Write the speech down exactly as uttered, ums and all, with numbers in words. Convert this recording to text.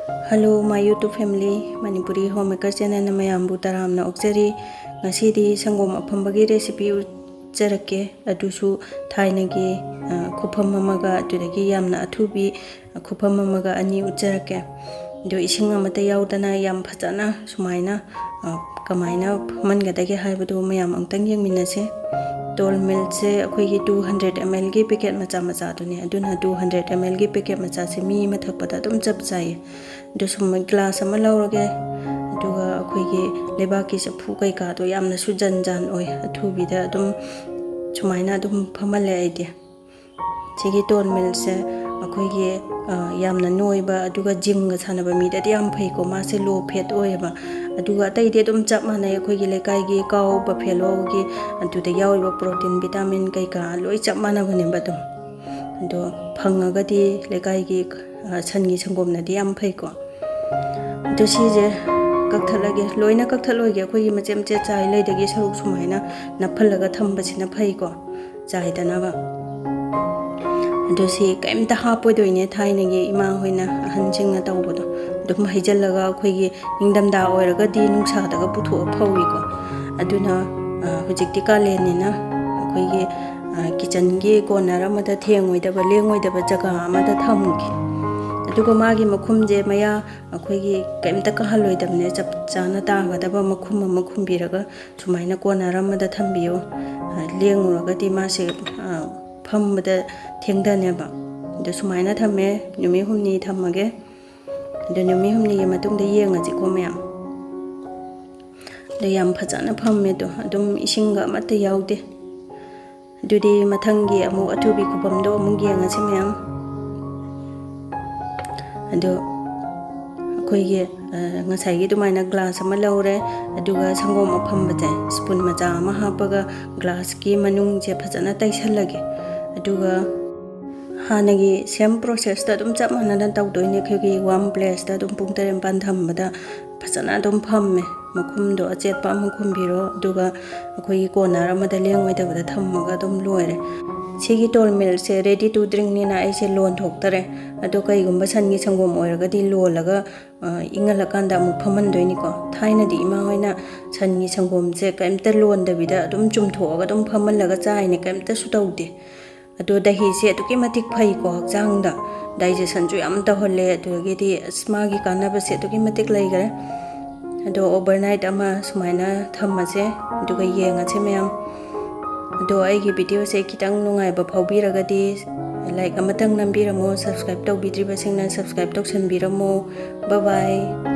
Hello, my YouTube family, Manipuri Homemaker channelꯅ ꯃꯌꯥꯝꯕꯨ ꯇꯔꯥꯝꯅ ꯑꯣꯛꯆꯔꯤ꯫ ꯉꯁꯤꯗꯤ ꯁꯪꯒꯣꯝ ꯑꯐꯝꯕꯒꯤ recipe ꯎꯠꯆꯔꯛꯀꯦ꯫ ꯑꯗꯨꯁꯨ ꯊꯥꯏꯅꯒꯤ, ꯑ, ꯈꯨꯐꯝ ꯑꯃꯒ, ꯑꯗꯨꯗꯒꯤ ꯌꯥꯝꯅ ꯑꯊꯨꯕꯤ ꯈꯨꯐꯝ ꯑꯃꯒ ꯑꯅꯤ ꯎꯠꯆꯔꯛꯀꯦ꯫ ꯑꯗꯣ ꯏꯁꯤꯡ ꯑꯃꯠꯇ ꯌꯥꯎꯗꯅ ꯌꯥꯝ ꯐꯖꯅ ꯁꯨꯃꯥꯏꯅ, ꯑ, ꯀꯃꯥꯏꯅ ꯐꯝꯍꯟꯒꯗꯒꯦ ꯍꯥꯏꯕꯗꯨ ꯃꯌꯥꯝ ꯑꯃꯨꯛꯇꯪ ꯌꯦꯡꯃꯤꯟꯅꯁꯦ꯫ Toll milkꯁꯦ ꯑꯩꯈꯣꯏꯒꯤ two hundred mlꯒꯤ packet ꯃꯆꯥ ꯃꯆꯥꯗꯨꯅꯦ꯫ ꯑꯗꯨꯅ two hundred mlꯒꯤ packet ꯃꯆꯥꯁꯦ ꯃꯤ ꯑꯃ ꯊꯛꯄꯗ ꯑꯗꯨꯝ ꯆꯞ ꯆꯥꯏꯌꯦ꯫ ꯑꯗꯨ ꯁꯨꯝ glass ꯑꯃ ꯂꯧꯔꯒꯦ꯫ ꯑꯗꯨꯒ ꯑꯩꯈꯣꯏꯒꯤ ꯂꯩꯕꯥꯛꯀꯤ ꯆꯐꯨ ꯀꯩꯀꯥꯗꯣ ꯌꯥꯝꯅꯁꯨ ꯖꯟ ꯖꯥꯟ ꯑꯣꯏ꯫ ꯑꯊꯨꯕꯤꯗ ꯑꯗꯨꯝ ꯁꯨꯃꯥꯏꯅ ꯑꯗꯨꯝ ꯐꯝꯍꯜꯂꯦ ꯑꯩꯗꯤ꯫ ꯁꯤꯒꯤ toll milkꯁꯦ ꯑꯩꯈꯣꯏꯒꯤ, ꯑ, ꯌꯥꯝꯅ ꯅꯣꯏꯕ ꯑꯗꯨꯒ gymꯒ ꯁꯥꯟꯅꯕ ꯃꯤꯗꯗꯤ ꯌꯥꯝ ꯐꯩꯀꯣ꯫ ꯃꯥꯁꯦ low fat ꯑꯣꯏꯌꯦꯕ꯫ ꯑꯗꯨꯒ ꯑꯇꯩꯗꯤ ꯑꯗꯨꯝ ꯆꯞ ꯃꯥꯟꯅꯩ꯫ ꯑꯩꯈꯣꯏꯒꯤ ꯂꯩꯀꯥꯏꯒꯤ cow buffaloꯒꯤ ꯑꯗꯨꯗ ꯌꯥꯎꯔꯤꯕ protein, vitamin ꯀꯩꯀꯥ ꯂꯣꯏ ꯆꯞ ꯃꯥꯟꯅꯕꯅꯦꯕ ꯑꯗꯨꯝ꯫ ꯑꯗꯣ ꯐꯪꯉꯒꯗꯤ ꯂꯩꯀꯥꯏꯒꯤ, ꯑ, ꯁꯟꯒꯤ ꯁꯪꯒꯣꯝꯅꯗꯤ ꯌꯥꯝ ꯐꯩꯀꯣ꯫ ꯑꯗꯣ ꯁꯤꯁꯦ ꯀꯛꯊꯠꯂꯒꯦ꯫ ꯂꯣꯏꯅ ꯀꯛꯊꯠꯂꯣꯏꯒꯦ꯫ ꯑꯩꯈꯣꯏꯒꯤ ꯃꯆꯦꯠ ꯃꯆꯦꯠ ꯆꯥꯏ ꯂꯩꯗꯒꯤ ꯁꯔꯨꯛ ꯁꯨꯃꯥꯏꯅ ꯅꯞꯍꯜꯂꯒ ꯊꯝꯕꯁꯤꯅ ꯐꯩꯀꯣ, ꯆꯥꯏꯗꯅꯕ꯫ ꯑꯗꯣ ꯁꯤ ꯀꯩꯝꯇ ꯍꯥꯞꯄꯣꯏꯗꯣꯏꯅꯦ, ꯊꯥꯏꯅꯒꯤ ꯏꯃꯥ ꯍꯣꯏꯅ, ꯑꯍꯟꯁꯤꯡꯅ ꯇꯧꯕꯗꯣ꯫ ꯑꯗꯨꯝ ꯍꯩꯖꯤꯜꯂꯒ ꯑꯩꯈꯣꯏꯒꯤ ꯅꯤꯡꯊꯝꯊꯥ ꯑꯣꯏꯔꯒꯗꯤ ꯅꯨꯡꯁꯥꯗꯒ ꯄꯨꯊꯣꯛꯑ ꯐꯧꯏꯀꯣ꯫ ꯑꯗꯨꯅ, ꯑ, ꯍꯧꯖꯤꯛꯇꯤ ꯀꯥꯂꯦꯟꯅꯤꯅ ꯑꯩꯈꯣꯏꯒꯤ, ꯑ, kitchenꯒꯤ corner ꯑꯃꯗ ꯊꯦꯡꯉꯣꯏꯗꯕ, ꯂꯦꯡꯉꯣꯏꯗꯕ ꯖꯒꯥ ꯑꯃꯗ ꯊꯝꯒꯦ꯫ ꯑꯗꯨꯒ ꯃꯥꯒꯤ ꯃꯈꯨꯝꯁꯦ ꯃꯌꯥ ꯑꯩꯈꯣꯏꯒꯤ ꯀꯩꯝꯇ ꯀꯥꯍꯜꯂꯣꯏꯗꯕꯅꯦ, ꯆꯞ ꯆꯥꯅ ꯇꯥꯒꯗꯕ ꯃꯈꯨꯝ ꯑꯃ ꯈꯨꯝꯕꯤꯔꯒ ꯁꯨꯃꯥꯏꯅ corner ꯑꯃꯗ ꯊꯝꯕꯤꯌꯣ꯫ ꯑ, ꯂꯦꯡꯉꯨꯔꯒꯗꯤ ꯃꯥꯁꯦ, ꯑ, ꯐꯝꯕꯗ ꯊꯦꯡꯊꯅꯦꯕ꯫ ꯑꯗꯣ ꯁꯨꯃꯥꯏꯅ ꯊꯝꯃꯦ, ꯅꯨꯃꯤꯠ ꯍꯨꯝꯅꯤ ꯊꯝꯃꯒꯦ꯫ ꯑꯗꯣ ꯅꯨꯃꯤꯠ ꯍꯨꯝꯅꯤꯒꯤ ꯃꯇꯨꯡꯗ ꯌꯦꯡꯉꯁꯤꯀꯣ ꯃꯌꯥꯝ꯫ ꯑꯗꯣ ꯌꯥꯝ ꯐꯖꯅ ꯐꯝꯃꯦ꯫ ꯑꯗꯣ ꯑꯗꯨꯝ ꯏꯁꯤꯡꯒ ꯑꯃꯠꯇ ꯌꯥꯎꯗꯦ꯫ ꯑꯗꯨꯗꯤ ꯃꯊꯪꯒꯤ ꯑꯃꯨꯛ ꯑꯊꯨꯕꯤ ꯈꯨꯐꯝꯗꯣ ꯑꯃꯨꯛ ꯌꯦꯡꯉꯁꯤ ꯃꯌꯥꯝ꯫ ꯑꯗꯣ ꯑꯩꯈꯣꯏꯒꯤ, ꯑ, ꯉꯁꯥꯏꯒꯤ ꯑꯗꯨꯃꯥꯏꯅ glass ꯑꯃ ꯂꯧꯔꯦ, ꯑꯗꯨꯒ ꯁꯪꯒꯣꯝ ꯑꯐꯝꯕꯁꯦ spoon ꯃꯆꯥ ꯑꯃ ꯍꯥꯞꯄꯒ glassꯀꯤ ꯃꯅꯨꯡꯁꯦ ꯐꯖꯅ ꯇꯩꯁꯜꯂꯒꯦ꯫ ꯑꯗꯨꯒ ꯍꯥꯟꯅꯒꯤ same processꯇ ꯑꯗꯨꯝ ꯆꯞ ꯃꯥꯟꯅꯅ ꯇꯧꯗꯣꯏꯅꯦ꯫ ꯑꯩꯈꯣꯏꯒꯤ warm placeꯇ ꯑꯗꯨꯝ ꯄꯨꯡ ꯇꯔꯦꯠ ꯅꯤꯄꯥꯜ ꯊꯝꯕꯗ ꯐꯖꯅ ꯑꯗꯨꯝ ꯐꯝꯃꯦ꯫ ꯃꯈꯨꯝꯗꯣ ꯑꯆꯦꯠꯄ ꯑꯃ ꯈꯨꯝꯕꯤꯔꯣ, ꯑꯗꯨꯒ ꯑꯩꯈꯣꯏꯒꯤ corner ꯑꯃꯗ ꯂꯦꯡꯉꯣꯏꯗꯕꯗ ꯊꯝꯃꯒ ꯑꯗꯨꯝ ꯂꯣꯏꯔꯦ꯫ ꯁꯤꯒꯤ ꯇꯣꯜ ꯃꯤꯜꯛꯁꯦ ready to drinkꯅꯤꯅ ꯑꯩꯁꯦ ꯂꯣꯟꯊꯣꯛꯇꯔꯦ꯫ ꯑꯗꯣ ꯀꯩꯒꯨꯝꯕ ꯁꯟꯒꯤ ꯁꯪꯒꯣꯝ ꯑꯣꯏꯔꯒꯗꯤ ꯂꯣꯜꯂꯒ, ꯑ, ꯏꯪꯍꯜꯂꯀꯥꯟꯗ ꯑꯃꯨꯛ ꯐꯝꯍꯟꯗꯣꯏꯅꯤꯀꯣ꯫ ꯊꯥꯏꯅꯗꯤ ꯏꯃꯥ ꯍꯣꯏꯅ ꯁꯟꯒꯤ ꯁꯪꯒꯣꯝꯁꯦ ꯀꯩꯝꯇ ꯂꯣꯟꯗꯕꯤꯗ ꯑꯗꯨꯝ ꯆꯨꯝꯊꯣꯛꯑꯒ ꯑꯗꯨꯝ ꯐꯝꯍꯜꯂꯒ ꯆꯥꯏꯅꯦ, ꯀꯩꯝꯇꯁꯨ ꯇꯧꯗꯦ꯫ ꯑꯗꯣ ꯗꯍꯤꯁꯦ ꯑꯗꯨꯛꯀꯤ ꯃꯇꯤꯛ ꯐꯩꯀꯣ ꯍꯛꯆꯥꯡꯗ, digestionꯁꯨ ꯌꯥꯝ ꯇꯧꯍꯜꯂꯦ, ꯑꯗꯨꯗꯒꯤꯗꯤ ꯑꯁ, ꯃꯥꯒꯤ ꯀꯥꯟꯅꯕꯁꯦ ꯑꯗꯨꯛꯀꯤ ꯃꯇꯤꯛ ꯂꯩꯈꯔꯦ꯫ ꯑꯗꯣ overnight ꯑꯃ ꯁꯨꯃꯥꯏꯅ ꯊꯝꯃꯁꯦ, ꯑꯗꯨꯒ ꯌꯦꯡꯉꯁꯦ ꯃꯌꯥꯝ꯫ ꯑꯗꯣ ꯑꯩꯒꯤ videoꯁꯦ ꯈꯤꯇꯪ ꯅꯨꯡꯉꯥꯏꯕ ꯐꯥꯎꯕꯤꯔꯒꯗꯤ like ꯑꯃꯇꯪ ꯅꯝꯕꯤꯔꯝꯃꯣ, subscribe ꯇꯧꯕꯤꯗ꯭ꯔꯤꯕꯁꯤꯡꯅ subscribe ꯇꯧꯁꯟꯕꯤꯔꯝꯃꯣ꯫ Bye bye꯫